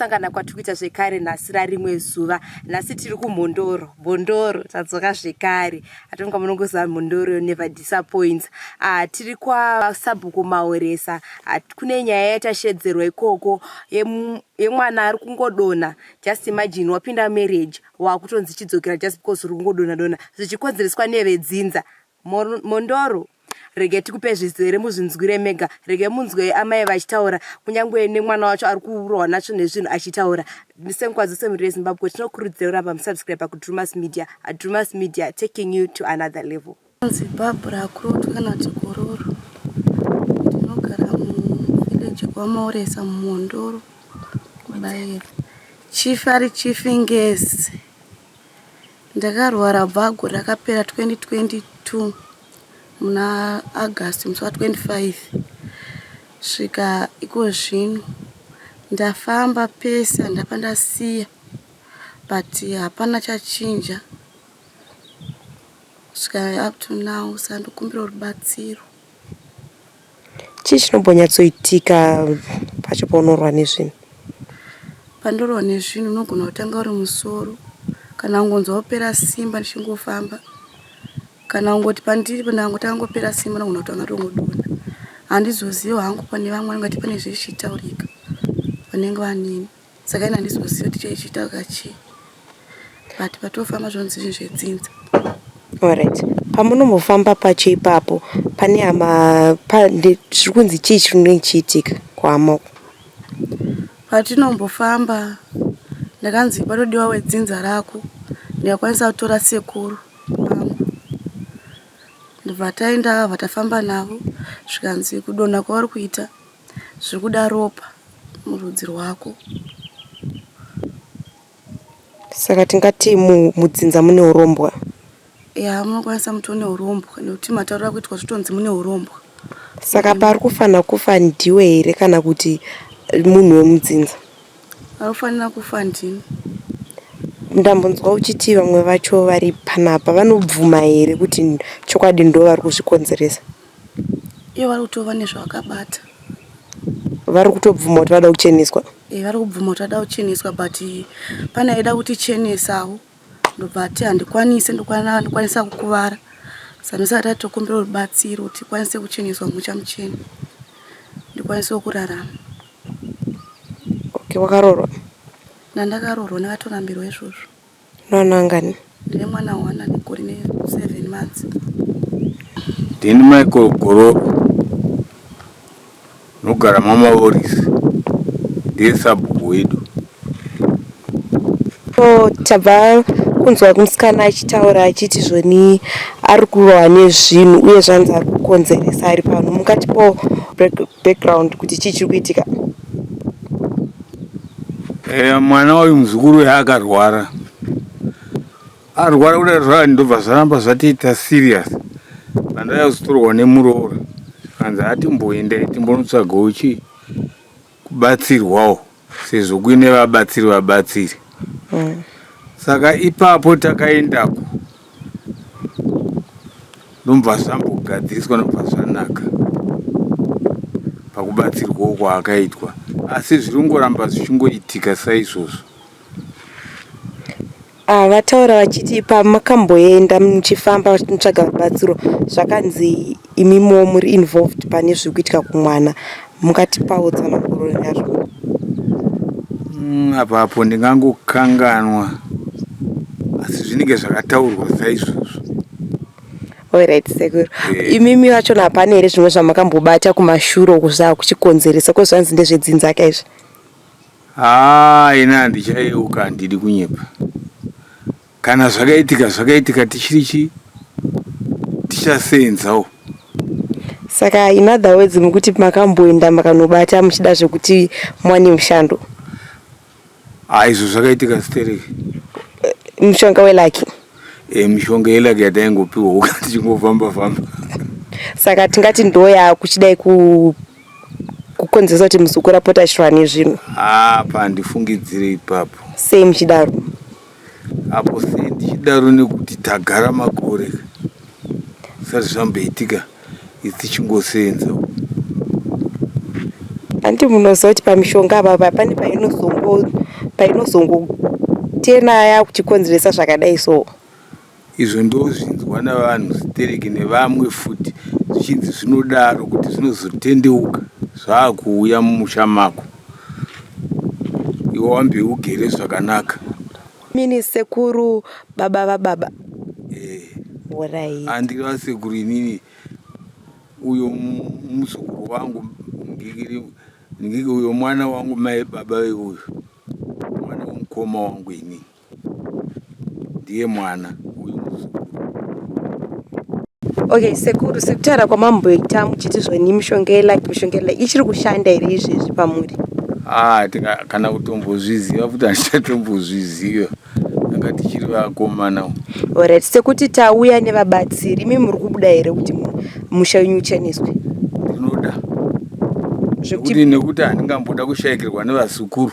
Kusangana kwatiri kuita zvekare nhasi rarimwe zuva. Nhasi tiri kuMhondoro. Mhondoro tadzoka zvekare. Atonga munongoziva Mhondoro never disappoints. Ah, tiri kwaSabhuku Maoresa. Ah, kune nyaya yatashedzerwa ikoko yemwana ari kungodonha. Just imagine wapinda marriage wakutonzi chidzokera just because uri kungodonha donha zvichikonzereswa nevedzinza. Mhondoro rege tikupe zvizere muzvinzwire mega rege munzwe amai vachitaura kunyange nemwana wacho ari kurohwa nacho nezvinhu achitaura senguva dzose mhuri yezimbabwe tinokurudzira kuramba musubscribe kudrumas media Drumas Media taking you to another level. Ndinonzi Barbra Kurotwe kana kuti Gororo. Ndinogara muvillage kwaMauresa muMhondoro kuBairo. Chief ari Chief Ngezi. Ndakarwara bvago rakapera 2022 muna August musi wa 25 svika iko zvino ndafamba pese handapa ndasiya but hapana chachinja kusvika up to now saka ndokumbira rubatsiro. Chii chinombonyatsoitika pacho paunorwa nezvinhu? Pandorwa nezvinhu unogona kutanga uri musoro kana kungonzwa wopera simba ndichingofamba kana kungoti pandiri ndangotanga ngopera simba ndogona kutanga tongodonha handizoziva hangu pane vamwe vanenge vati pane zvichitaurika vanenge vanini saka ini handizoziva kuti chii chichitaurika chii but patofamba zvonzi zvinhu zvedzinza. Alright. Pamunombofamba pacho ipapo pane hama zviri kunzi chii chinenge chichiitika kuhama uko? Patinombofamba ndakanzi panodiwa wedzinza rako ndikakwanisa kutora sekuru vangu ndobva taenda bva tafamba navo zvikanzi kudonha kwauri kuita zviri kuda ropa murudzi rwako. Saka tingati mudzinza mune urombwa? Ya, munokwanisa muti mune urombwa nekuti matauriro akuitwa zvotonzi mune urombwa. Saka pari kufanira kufa ndiwe here kana kuti munhu wemudzinza? Anofanira kufa ndini. Ndambonzwa uchiti vamwe vacho vari panapa vanobvuma here kuti chokwadi ndo vari kuzvikonzeresa? Ivo vari kutova nezvavakabata. Vari kutobvuma kuti vada kucheneswa? Eh, vari kubvuma kuti vada kucheneswa but pane aida kutichenesawo ndobva ati handikwanise ndokwanisa kukuvara saka ndosaka tati tokumbira rubatsiro kuti tikwanise kucheneswa mucha muchena ndikwanisewo kurarama. Okay, wakaroorwa? Ndandakaroorwa ndakatorambirwa izvozvo. Mwana angani? Ndine mwana one ane gore ne 7 months. Ndini Michael Gororo nogara maMaorisi ndiye sabhuku wedu. So tabva kunzwa musikana achitaura achiti zvoni ari kurohwa nezvinhu uye zvanzi ari kukonzeresa ari pano mungatipawo background kuti chii chiri kuitika? Eh, mwana uyu muzukuru uyu akarwara arwara kudai zvaa ndobva zvaramba zvatiita serious pandaizotorwa nemuroora kanzi atimboendai timbonotsvagawo chii kubatsirwawo sezvo kuine vabatsiri vabatsiri Saka ipapo takaendako ndobva zvambogadziriswa ndobva zvanaka pakubatsirwawo kwaakaitwa asi zviri kungoramba zvichingoitika saizvozvo. Ah, vataura vachiti pamakamboenda muchifamba muchitsvaga rubatsiro zvakanzi imimiwo muri involved pane zviri kuitika kumwana mungatipawo tsananguro yazvo. Apa apo ndingangokanganwa asi zvinenge zvakataurwa saizvozvo. Alright sekuru. Imimi vachona hapana here zvimwe zvamakambobata kumashure uku zvakuchikonzeresa ko zvanzi ndezvedzinza ka izvi? Haa ini handichayeuka handidi kunyepa. Kana zvakaitika zvakaitika tichiri chii tichaseenzawo. Saka in other words mukuti makamboenda makanobata muchida zvekuti muwane mushando? Haa izvo zvakaitika stereki. Mushonga welaki? E, mishonga yelaki yataingopiwa tichingofamba famba. Saka tingati ndoyakuchidai ku kukonzeresa kuti muzukuru apote achirwa nezvinhu? Haa pandifungidzire ipapo. Sei muchidaro? Apo sei ndichidaro nekuti tagara makore zvisati zvamboitika isu tichingoseenza. Hanti munoziva kuti pamishonga apa pane painozongo. Ndo painozongotena yakuchikonzeresa zvakadai so. Izvo ndozvinzwa navanhu sitereki nevamwe futi zvichinzi zvinodaro kuti zvinozotendeuka zvakuuya mumusha mako iwe wambe ugere zvakanaka. Mini sekuru baba vababa. Eh. Horai. Andiri vasekuru inini uyo muzukuru wangu ngikiri ngiki uyo mwana wangu mai baba veuyu mwana womukoma wangu inini. Ndiye mwana uyu muzukuru. Okay sekuru, sekutaura kwamamboita muchiti zvoni mishonga yelike mishonga yelike ichiri kushanda here izvezvi pamuri? Ah, tika, kana kutombozviziva futi handichatombozviziva anga tichiri vakomana. Alright, sekuti tauya nevabatsiri, imi muri kubuda here kuti musha wenyu ucheneswe? Ndinoda. Zvekuti nekuti handingamboda kushaikirwa nevazukuru.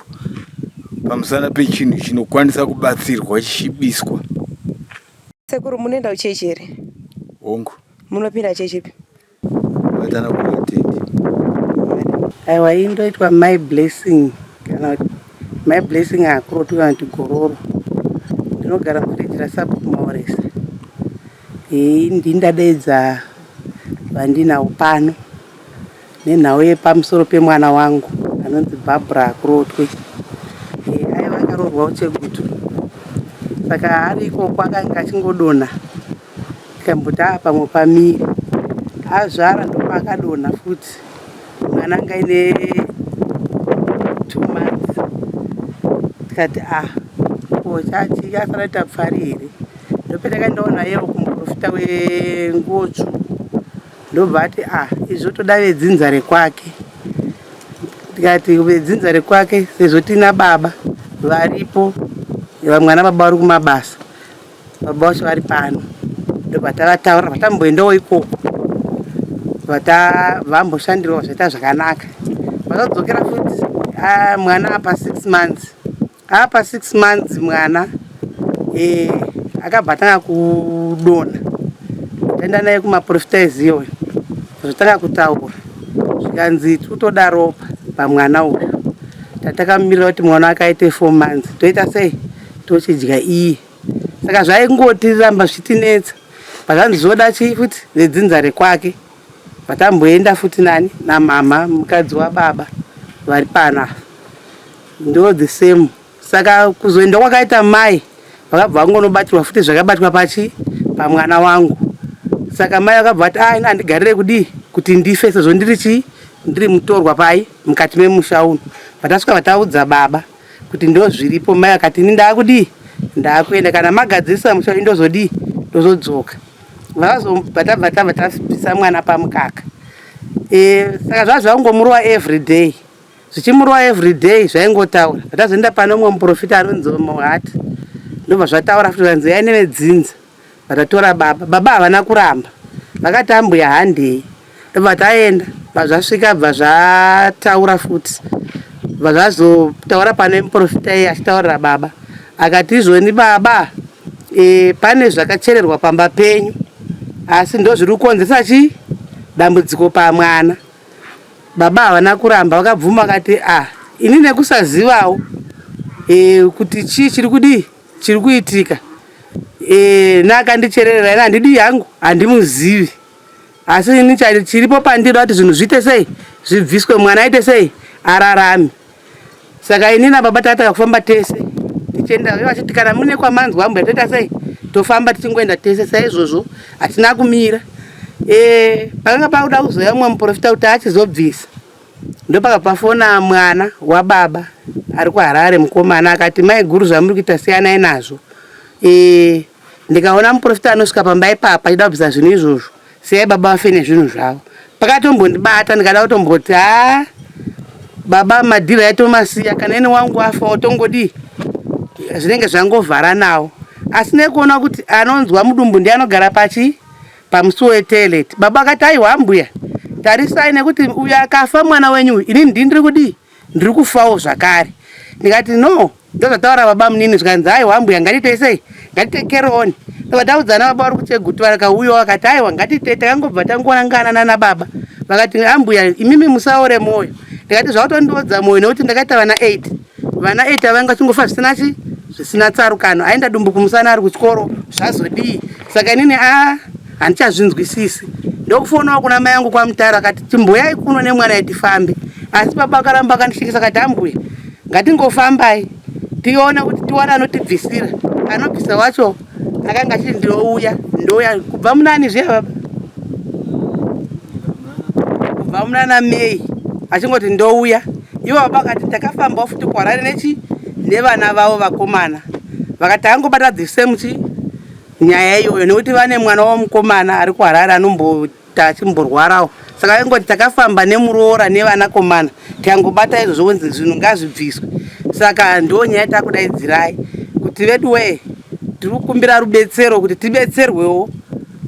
pamusana pechinhu chinokwanisa kubatsirwa chichibiswa. Sekuru munoenda kuchechi here? Hongu. Munopinda chechi ipi? Kubatana kwevatendi. Aiwa iyi ndoitwa my blessing kana kuti my blessing hakuroti kana kuti gororo. Ndinogara muvillage raSabhuku Maoresa. Iyi ndini ndadeedza vandinawo pano. Nenhau yepamusoro pemwana wangu anonzi Barbra Kurotwe. Aiva akaroorwa kuChegutu saka ari ikoko akanga achingodonha tikamboti aa pamwe pamire. Azvara ndopaakadonha futi mwana anga aine 2 months tikati ah ko chachii asara kuita pfari here. Ndopatakaendawo nayewo kumuprofita wenguwo tsvuku. Ndobva ati ah izvi zvotoda vedzinza rekwake. Ndikati vedzinza rekwake sezvo tina baba varipo vamwe ana baba vari kumabasa baba vacho vari pano. Ndobva tavataurira vatamboendawo ikoko vamboshandirwa zvaita zvakanaka. Vakadzokera futi mwana apa 6 months. Apa 6 months mwana eh, akabva atanga kudonha. Taenda naye kumaprofita eZion zvotanga kutaura zvikanzi tikutoda ropa pamwana uyu. Tatakamirira kuti mwana wake aite 4 months toita sei tochidya iye. Saka zvaingotiramba zvichitinetsa pazvanzi zvoda chii futi vedzinza rekwake. Vatamboenda futi nani namama mukadzi wababa vari pano apa. Ndo the same saka kuzoenda kwakaita mai vakabva vangonobatirwa futi zvakabatwa pachi pamwana wangu saka mai vakabva vati ah ini handigarire kudii kuti ndife sezvo ndiri chii ndiri mutorwa pai mukati memusha uno vatasvika vataudza baba kuti ndo zviripo mai akati ini ndaakudii ndaakuenda kana magadzirisa musha uyu ndozodii ndozodzoka vakazobva tabva tabva tabvisa mwana pamukaka e, saka zvava zvangomurova every day zvichimurova everyday zvaingotaura patazoenda pane umwe muprofita anonzi Mohati ndobva zvataura futi zvanzi uyai nevedzinza vatatora baba baba havana kuramba vakati ambuya handei ndobva taenda bva zvasvika bva zvataura futi bva zvazotaura pane muprofita iye achitaurira baba akati izvoni baba e, pane zvakachererwa pamba penyu asi ndozviri kukonzeresa chii dambudziko pamwana. Baba havana kuramba vakabvuma vakati ah ini nekusazivawo e, kuti chii chiri kudii chiri kuitika e, neakandichererera ini handidii hangu handimuzivi asi ini chiripo pandiri kuti zvinhu zviite sei zvibviswe mwana aite sei ararame. Saka ini nababa takatanga kufamba tese tichienda vachiti kana mune kwamanzwa ambuya toita sei tofamba tichingoenda tese saizvozvo hatina kumira e, pakanga pakuda kuzouya mumwe muprofita kuti achizobvisa ndopakapafona mwana wababa ari kuHarare mukomana akati mai guru zvamuri kuita siyanai nazvo e, ndikaona muprofita anosvika pamba ipapa achida kubvisa zvinhu izvozvo Siyai baba vafe nezvinhu zvavo. Pakatombondibata ndikada kutomboti haa baba madhiri aitomasiya kana ini wangu afa otongodii zvinenge zvangovhara nawo asi nekuona kuti anonzwa mudumbu ndiye anogara pachi pamusuwo wetoilet baba akati aiwa ambuya tarisai nekuti uyu akafa mwana wenyu uyu inini ndini ndiri kudii ndiri kufawo zvakare ndikati no ndozvataura baba munini zvikanzi aiwa ambuya ngatiitei sei ngatiite carry on ndobva taudzana baba vari kuChegutu vakauyawo vakati aiwa ngatiitei takangobva tangoangana nana baba vakati ambuya imimi musaore mwoyo ndikati zvakutondiodza mwoyo nekuti ndakaita vana 8. Vana 8 vanga vachingofa zvisina chi zvisina tsarukano. Aenda dumbu kumusana ari kuchikoro zvazodii? Saka inini a handichazvinzwisisi. Ndokufonawo kuna mai angu kwaMutare akati chimboyai kuno nemwana tifambe. Asi baba akaramba akandishingisa akati ambuya ngatingofambai tione kuti tiwane anotibvisira. Anobvisa wacho akanga achiti ndouya ndouya kubva munani zviya baba kubva munana May achingoti ndouya. Ivo baba vakati takafambawo futi kuHarare nechi nevana vavo vakomana vakati takangobata the same chi nyaya iyoyo nekuti vane mwana wavo mukomana ari kuHarare anombota achimborwarawo saka vaingoti takafamba nemuroora nevanakomana tikangobata izvozvo kunzi zvinhu ngazvibviswe saka ndo nyaya takudaidzirai kuti veduwee tiri kukumbira rubetsero kuti tibetserwewo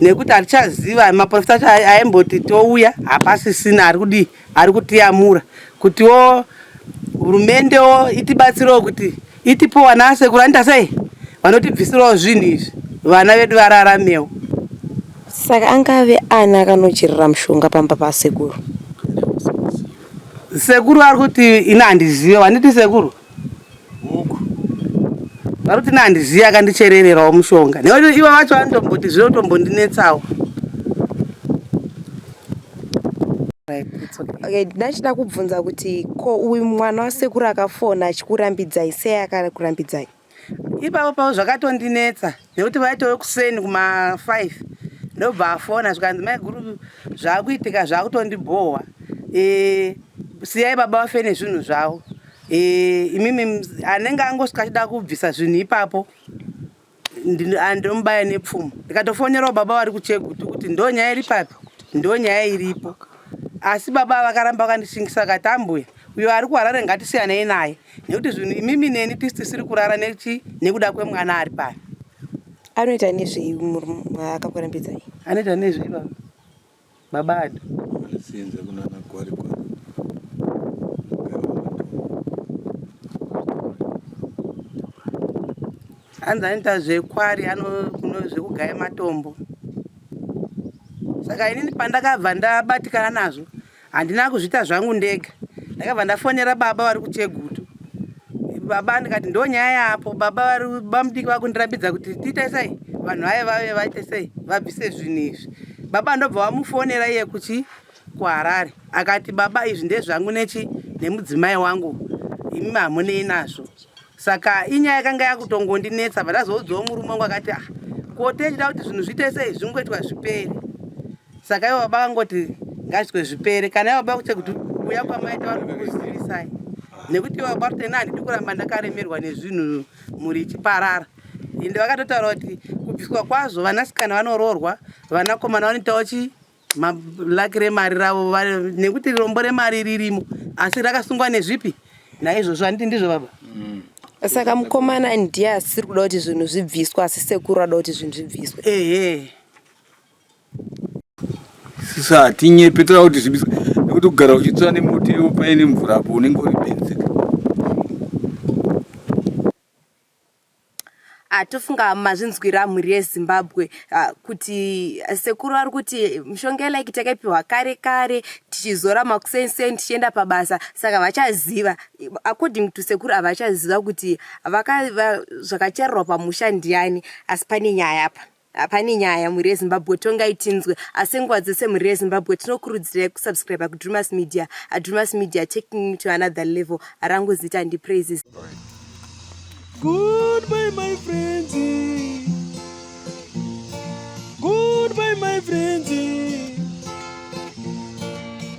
nekuti hatichaziva maprofita acho aimboti touya hapasisina ari kudii ari kutiyamura kutiwo hurumendewo itibatsirewo kuti itipo vana asekuru anoita sei vanotibvisirawo zvinhu izvi vana vedu vararamewo. Saka angave ani akanocherera mushonga pamba pasekuru? Sekuru vari kuti ini handizive, vanditi sekuru vari kuti ini handizive akandicherererawo mushonga nekuti ivo vacho vanotomboti zvinotombondinetsawo. Okay, ndachida kubvunza kuti ko uyu mwana wasekuru akafona achikurambidzai sei akakurambidzai? Ipapo pavo zvakatondinetsa nekuti vaitove kuseni kuma 5 ndobva afona zvikanzi maiguru zvakuitika zvakutondibhohwa e, siyai baba vafe nezvinhu zvavo e, imimi anenge angosvika achida kubvisa zvinhu ipapo ndomubaya nepfumo ndikatofonerawo baba vari kuchegutu kuti ndo nyaya iri papi ndo nyaya iripo asi baba vakaramba vakandishingisa vakati ambuya uyo ari kuharare ngatisiyanei naye nekuti zvinhu imimi neni tisi tisiri kurara nechi nekuda kwemwana ari pano anoita nezvei akakurambidzai anoita nezvei baba baba ado Sinza kunana gwari gwari. Hanzi anoita zvekwari zvekugaya matombo. Saka inini pandakabva ndabatikana nazvo handina kuzviita zvangu ndega. Ndakabva ndafonera baba vari kuChegutu. Baba ndikati ndonyaya yapo baba vari bamudiki vakundirambidza kuti tiite sei vanhu vaye vave vaite sei vabvise zvinhu izvi. Baba ndobva vamufonera iye kuchi kuHarare akati baba izvi ndezvangu nechi nemudzimai wangu imi hamunei nazvo. Saka inyaya yakanga yakutongondinetsa bva ndazoudzawo murume wangu akati ah ko techida kuti zvinhu zviite sei zvingoitwa zvipere. Saka ivo baba vangoti ngazviitwe zvipere kana ivo baba kuche kuti uya kwamaita vari kukuzivisai nekuti ivo baba kuti handidi kuramba ndakaremerwa nezvinhu mhuri ichiparara. Ende vakatotaura kuti kubviswa kwazvo vanasikana vanoroorwa vanakomana vanoitawo chii malaki remari ravo nekuti rombo remari ririmo asi rakasungwa nezvipi naizvozvo handiti ndizvo baba mm. Saka mukomana ndiye asiri kuda kuti zvinhu zvibviswe asi sekuru ada kuti zvinhu zvibviswe. Ehe. Sisi hatinyepe toda kuti zvibviswe nekuti kugara uchitsva nemuti iwo paine mvura apo unenge uri benzi. Ah, tofunga mazvinzwira mhuri yeZimbabwe ah, kuti sekuru vari kuti mishonga yelike takaipiwa kare kare tichizora makuseni tichienda pabasa saka vachaziva according to sekuru havachaziva kuti zvakachererwa pamusha ndiani asi pane nyaya apa Pane nyaya mhuri yeZimbabwe tongai tinzwe asi nguva dzese mhuri yeZimbabwe tinokurudzirai kusubscribe kuDrumas Media Drumas Media taking you to another level rangu zita ndiPraises. Goodbye my friends. Goodbye my friends.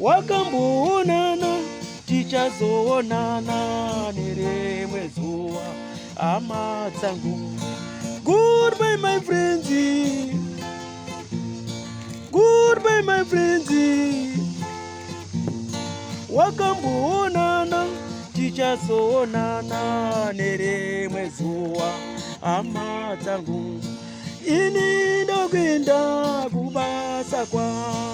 Wakamboonana tichazoonana nerimwe zuva hama dzangu. Goodbye my friends. Goodbye my friends. Wakamboonana tichazoonana nerimwe zuva hama dzangu. Ini ndokuenda kubasa kwangu.